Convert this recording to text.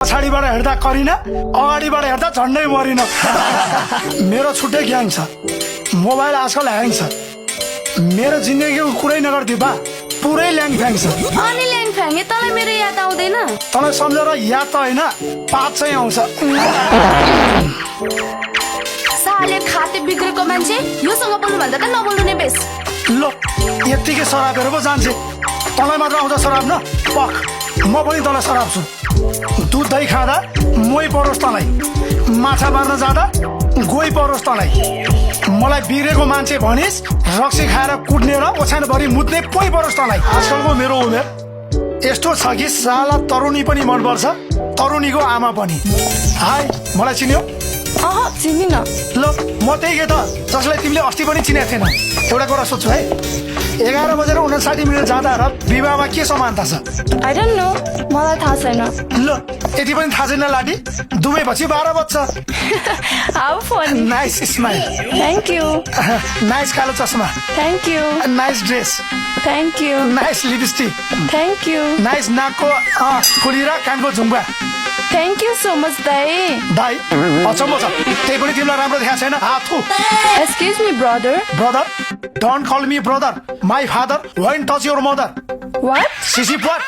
पछाडिबाट हेर्दा करिना, अगाडिबाट हेर्दा झन्डै मरिन। मेरो छुट्टै ग्याङ छ, मोबाइल आजकल ह्याङ छ। मेरो जिन्दगीको कुरै नगर्दियो बा, पुरै ल्याङ फ्याङ छ। अनि ल्याङ फ्याङ तँलाई मेरो याद आउँदैन? तँलाई सम्झेर याद त होइन, पाप चाहिँ आउँछ। साले खाते बिग्रेको मान्छे योसँग बोल्नु भन्दा त नबोल्नु नै बेस। लो यत्तिकै सराबहरू पो जान्छे, तँलाई मात्र आउँछ सराब न? पख म पनि तँलाई सराब छु। दुध दही खाँदा मोही परोस् तँलाई, माछा मार्न जाँदा गोही परोस् तँलाई। मलाई बिग्रेको मान्छे भनिस्, रक्सी खाएर कुट्ने र ओछ्यानभरि मुत्ने कोही परोस् तँलाई। आजकलको मेरो उमेर यस्तो छ कि साला तरुणी पनि मनपर्छ, तरुणीको आमा पनि। हाई, मलाई चिन्यो? अह चिनिन। ल म त्यही के त जसलाई तिमीले अस्ति पनि चिनेको थिएन। एउटा कुरा सोध्छु है, 11:59 जाँदा र विवाहमा के समानता छ? आई डोन्ट नो, मलाई थाहा छैन। ल यति पनि थाहा छैन लाडी? दुवै पछि 12 बज्छ। How funny. Nice smile, thank you. Nice कालो चस्मा, thank you. Nice dress, thank you. Nice lipstick, thank you. Nice नाकको खुली र कानको Zumba. Thank you so much दाइ। दाइ अचम्म छ, त्यही पनि तिमीलाई राम्रो देखाएको छैन। हाथु excuse me brother. Brother, don't call me brother, my father won't touch your mother. What? सिसी पट